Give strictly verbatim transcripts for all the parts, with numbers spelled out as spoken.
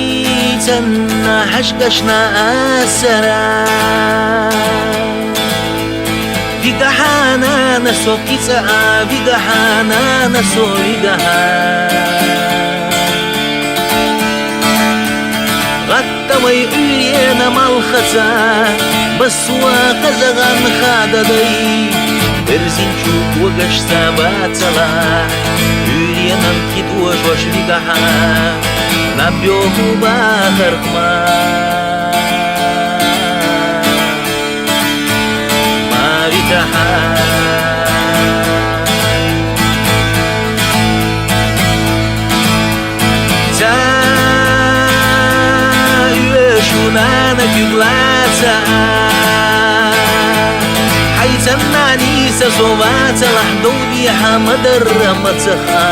Хьайцанна хьажкӀашна асара. Вигахьа, нана, со кицӀа а, вигахьа, нана, со, вигахьа. ГъаттӀа вай Ӏуьйрена малхаца, басва кхазагӀан хададай. Берзинчу вагашца бацала, Ӏуьйренан кидвожваш вигахьа, наб йогӀу бахархъ ма. Ма витахьа. Ца уьш ву, нана, куьг лаца. Хьайцанна нийса со вацалахь, дов дехьа ма дарра ма ца ха.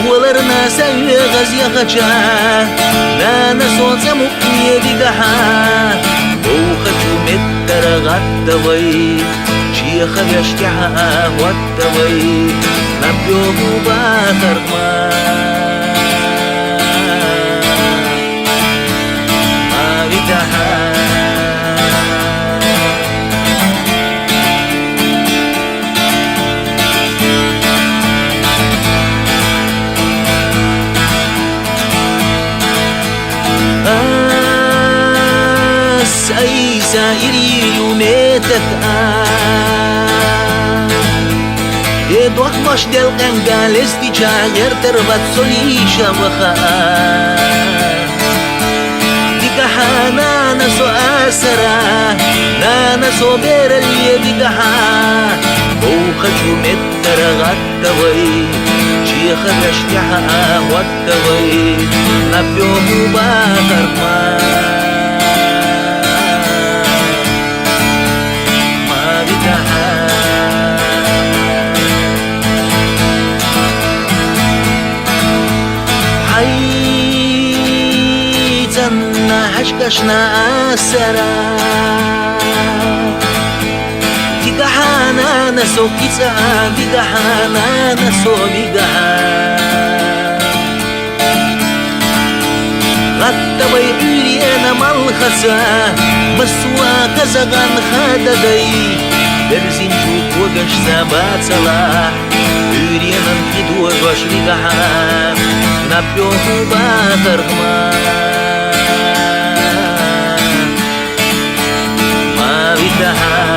Валарна са вегӀаз яхача, нана, со цӀа мукъне вигахьа. Вовхачу меттара гӀаттӀа вай, чехавеш тӀехьа а гӀаттӀа вай, наб йогӀу бахархъ ма. Ма витахьа. Ас айса ирилу метат а. Э, дохмаш делкъенга лестича гӀертар ваццолиша ваха. Вигахьа, нана, со асара, нана, со бералле вигахьа. Вовхачу меттара гӀаттӀа вай, чехавеш тӀехьа а гӀаттӀа вай, наб йогӀу бахархъ ма. Ма витахьа. Хьайцанна хьажкӀашна асара. Вигахьа, нана, со кицӀа а, вигахьа, нана, со, вигахьа. ГӀаттӀа вай Ӏуьйрена малхаца, басва кхазагӀан хададай. Берзинчу вагашца бацала, Ӏуьйренан кидвожваш вигахьа, наб йогӀу бахархъ ма. Ма витахьа.